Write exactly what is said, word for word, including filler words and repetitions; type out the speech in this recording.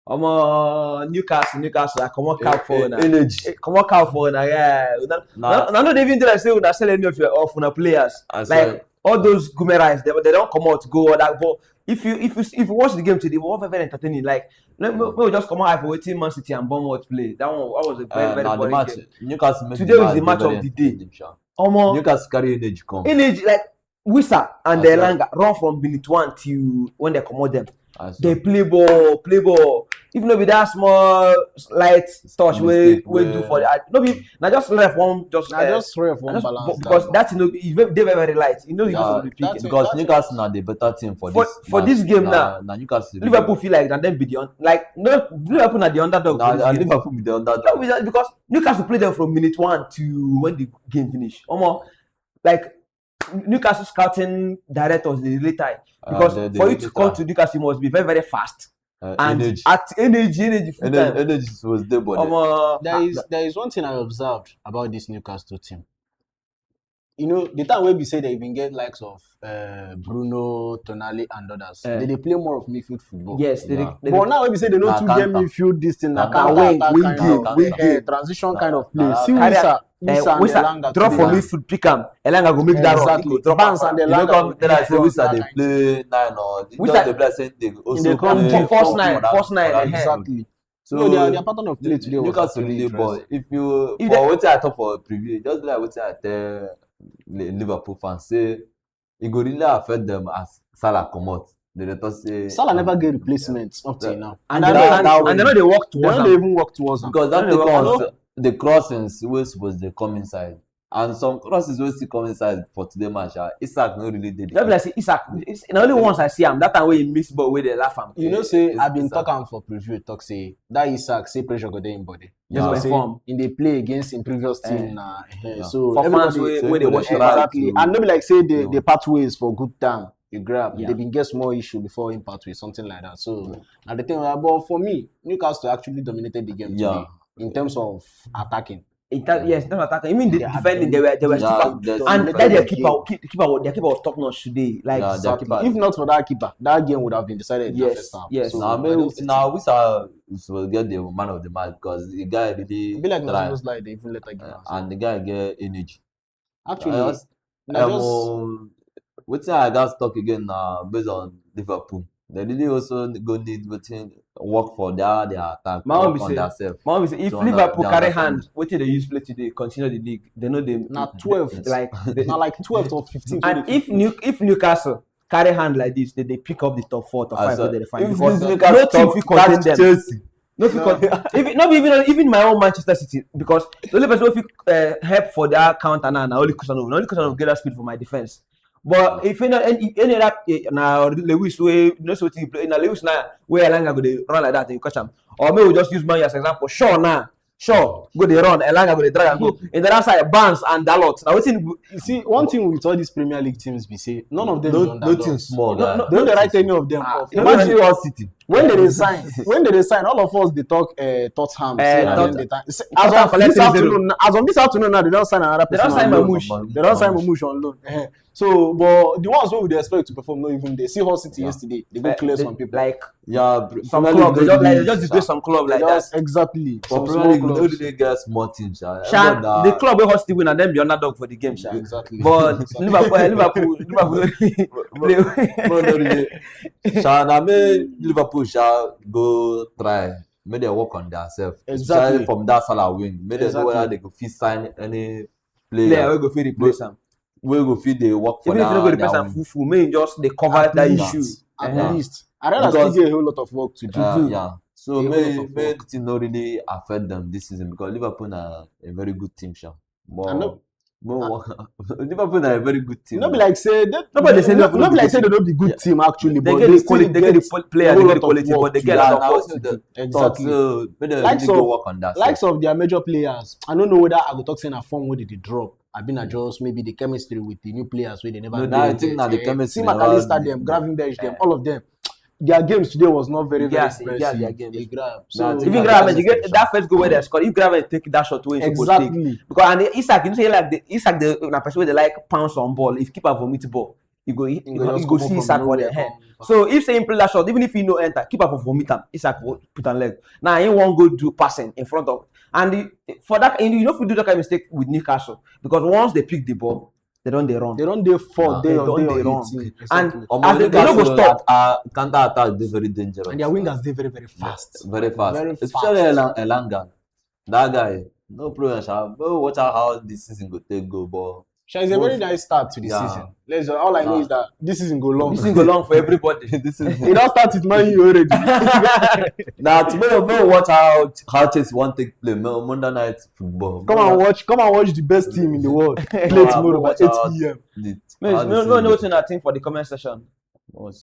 Omo, Newcastle, Newcastle, I comot cap for una. Energy. Eh, comot cap for una, yeah. Una, Nah. una, una no dey even do like say una sell any of your of una players. I Like all those Guimaraes, they, they don comot go other. But if you if you if you watch the game today, it was very entertaining. Like let me, we just comot eye for wetin Man City and Bournemouth play. That one, that was a very Uh, very now the boring match, game. Newcastle make Today is match the match very of the day. entertaining, sha. Omo, Newcastle carry energy come. Energy, like Wissa and That's Elanga run from minute one till when they comot them. As They well. play ball, play ball. If no be that small slight touch wey Mistake wey do wey- for the, no be na just ref one just Na uh, just ref na one just- balance because that thing no be e dey very very light. You know you Yeah, just be that picking. thing- Because Newcastle na the better team for For- this for match. this game na, now, na Newcastle. Liverpool feel like na dem be the un- like no Liverpool na the underdog Na, for this na game. Liverpool be the No, underdog. because- because Newcastle play them from minute one till when the game finish. Omo, like Newcastle scouting directors dey really tie Uh, because they- they for you really to come tie. to Newcastle you must be very very fast Uh, and energy. at energy energy full Energy, time. energy suppose dey body. Omo, there is there is one thing I observed about this Newcastle team. You know, the time wey be say they been get likes of uh, Bruno, Tonali, and others, Eh. they dey play more of midfield football. yes, they, Yeah. they, But now wey be say they no Na too counter. get midfield this thing, na Na counter wing, attack wing kind game, of wing eh, game. transition Na- kind of play. na- See na- Wissa, eh, Wissa, and Wissa Elanga drop today. for midfield, pick am. Elanga go make that run. He Exactly. Go drop Barnes am. And You know, Elanga come go tell us say make Wissa that dey kind play nine or they Wissa just dey dey play as say they go also They come play for- false for nine, that- false nine, for that eh. midfield. Exactly. So No, their, their pattern of play today was Newcastle actually really interesting. But if you If for they- wetin I talk for preview, just like wetin I tell Li- Liverpool fans say, e go really affect them as Salah comot. They dey talk say Salah um, never get replacement up till now. And I they know no- that- that and, one- and they no dey work they towards no am. dey even work towards am. Because that No, thing no, comes no. the crossings wey suppose dey come inside and some crosses wey still come inside for today match, ah, Isak no really dey. Just be like say Isak, it's, na only once I see am. That time wey he miss ball wey dey laugh am. You know, say It's- I been it's talk a- am for preview. Talk say that Isak say pressure go dey in body. Yes, You know, my say form. in dey play against in previous team Eh. na. Eh, Yeah. So For fans everybody, wey so wey dey everybody watch dey am. try exactly, to- and no be like say the No. the pathways for good time you grab. Yeah. They been get small issue before impact with something like that. So na the thing. But for me, Newcastle actually dominated the game Yeah. today in terms of attacking. In ter- yes, in terms of attacking. Even the Yeah, defending, they were they were Yeah, super. there's And different- that their game. keeper, keep- keeper, their keeper was top notch today. Like Yeah, their Exactly. keeper. If not for that keeper, that game would have been decided in the Yes, first half. yes. So, Now, I don't see now Wissa suppose get the man of the match because the guy really it be like try, Nazo's like they even let that game uh, out. And the guy get energy. Actually, I just, na um, just um, wetin I gats talk again na based on Liverpool. They really also go need wetin work for their their attack, My own work be on say- themselves. My own be say if So, under- Liverpool they carry understand hand, wetin they use play today, continue the league. They know they na twelve, like they, na like twelve or fifteen. and if New if Newcastle carry hand like this, they, they pick up the top four, top Ah, five so wey they find if because this Newcastle no team top fit contain catch them. Chelsea, No fit No. contain. Even not even even my own Manchester City because the only person wey fit uh, help for that counter now na only Cristiano. Na only Cristiano get that speed for my defense. But if you know any, if any other eh, na Lewis wey you know so wetin he play na Lewis na wey Elanga go dey run like that and you catch am. Or maybe we just use Man U as example. Sure now, sure go dey run. Elanga go dey drag and go. In the other side, Barnes and Dalot. Now wetin You see, one thing with all these Premier League teams, be say none of them no, be no underdogs. team small. No, guy. no, They don't dey write any of them Ah, off. you know Imagine Imagine Hull City. when they dey sign, when they dey sign, all of us dey talk uh, Tottenham. Eh, say na Tottenham. dem dey sign. Say- Tottenham As of collect this three zero. afternoon, as of this afternoon now, they don sign another They person. don sign on loan. Marmoush. They don sign Marmoush on loan. Eh. So, but the ones wey we dey expect to perform no even dey. See Hull City Yeah. yesterday, they go Like, clear they- some people. Like Yeah, some Premier club, League they just no like dey they just reach display that. some club They like that. just exactly. For Some Premier small League, we no clubs. really get small teams. Sha. Sha, Everyone na- the club wey Hull City win and dem be underdog for the game, sha. Exactly. But Exactly. Liverpool, eh, Liverpool, Liverpool play. no, no, really. Sha, na me Liverpool sha go try. Make dem work on themselves. Exactly. Especially from that Salah wing. Make dem know Exactly. Whether they go fit sign any player Player wey go fit replace am. Wey go fit dey work for Even if you no go that replace their am wing. full full, make you just dey cover At that least. issue. At Uh-huh. least. Arteta Because- still get a whole lot of work to do. Uh, do. Yeah. So A whole may lot of may work. the thing no really affect them this season because Liverpool na a very good team, sha. But I know. But Liverpool na a very good team. No be like say they, Nobody say no, Liverpool no no be like be say they no be good team actually, They but get they the still quality, they get the get pl- player, a they whole get the lot of quality, work but they to get do. a Yeah, lot now of work still to do. Exactly. So, Maybe they likes need to go of- work on that. Likes side. of their major players, I don't know whether I go talk say na form wey they dey drop. I been na just maybe the chemistry with the new players wey they never. No, know I they- yet. think na the Eh, chemistry See na McAllister, all them, the- Gravenberch, them, Eh. all of them. Their games today was not very, very Yes, impressive. yes, their game. They grab. No, I So, think Even na Gravenberch, the you get chemistry. That first goal where they scored, if Gravenberch take that shot wey he suppose take, Exactly. Because and Isak, you know say like the Isak the na person wey dey like pounce on ball. If keeper vomit ball, He go he, He he go go, just he go comot see from Isak for nowhere there. Eh. come. So if say he play that shot, even if he no enter, keeper for vomit am. Isak put am leg. Now he wan go do passing in front of, and the, for that, you know, if you do that kind of mistake with Newcastle, because once they pick the ball, they don't they run. They don't dey four. Nah. They They don't don't dey they run. run. Exactly. And as they, they no go stop. Uh, counter attack dey very dangerous. And their wingers dey very very fast. Very fast. Very Especially fast. Elang- Elanga. That guy, no problem, sha. But watch out how this season go take go. But Sha, it's a But- very nice start to the Yeah. season. Let's all I know Nah. is that this season go long. This thing go long for everybody. this is It don start with Man U already. Now tomorrow, go watch how how Chelsea wan take play. Mo- Monday night football. Come and watch. Come and watch the best team in the world play Go tomorrow by watch out. eight p.m. The- No, how no, the no, season no, go- thing I think for the comment section. What?